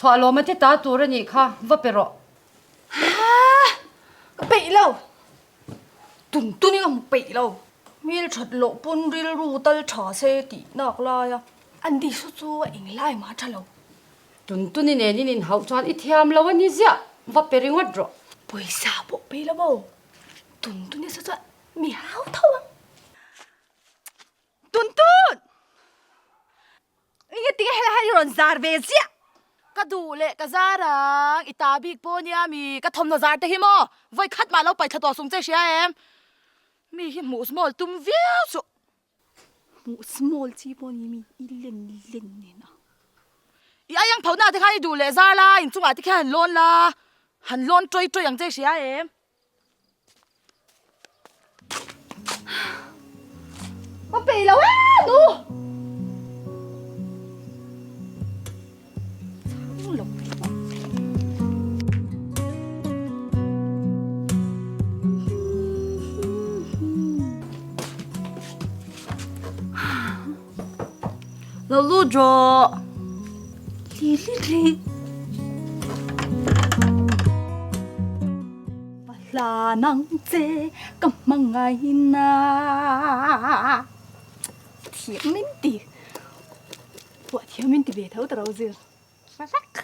Chhuah lawma te ta tur a nih kha, va pe rawh. Haa! Ka peih lo. Tun tun in ka hmu peih lo. Hmel that loh pawn rilru tal tha se tih nak lai a. An disu chu a englai mah tha lo. Tun tun i nen in inhauh chuan i thiam lo a ni ziah, va pe ringawt rawh. Pawisa pawh pe lo maw? Tun tun i sa chuan mi hau tho ang. Tun tun! Enge tinge helai hian i rawn zar ve ziah? Ka duh leh ka zar ang, i ta bik pawh nia mi, ka thawmhnaw zar te hi maw? Vawi khat mah lo paih thla tawh sung che hria em? Mi hi hmuh small tum viau suh. Hmuh small chi pawh ni mi, i len len nen a. I aiang pho na te khan i duh leh zar la, inchungah te khian han lawn la, han lawn tawi tawi ang che hria em? Ka peih lo e nu. Chhang lo. Lo lut rawh. Li li li. Hla nang che ka hmangaihna thiam min ti pawh thiam min ti ve tho ta ro zir rak.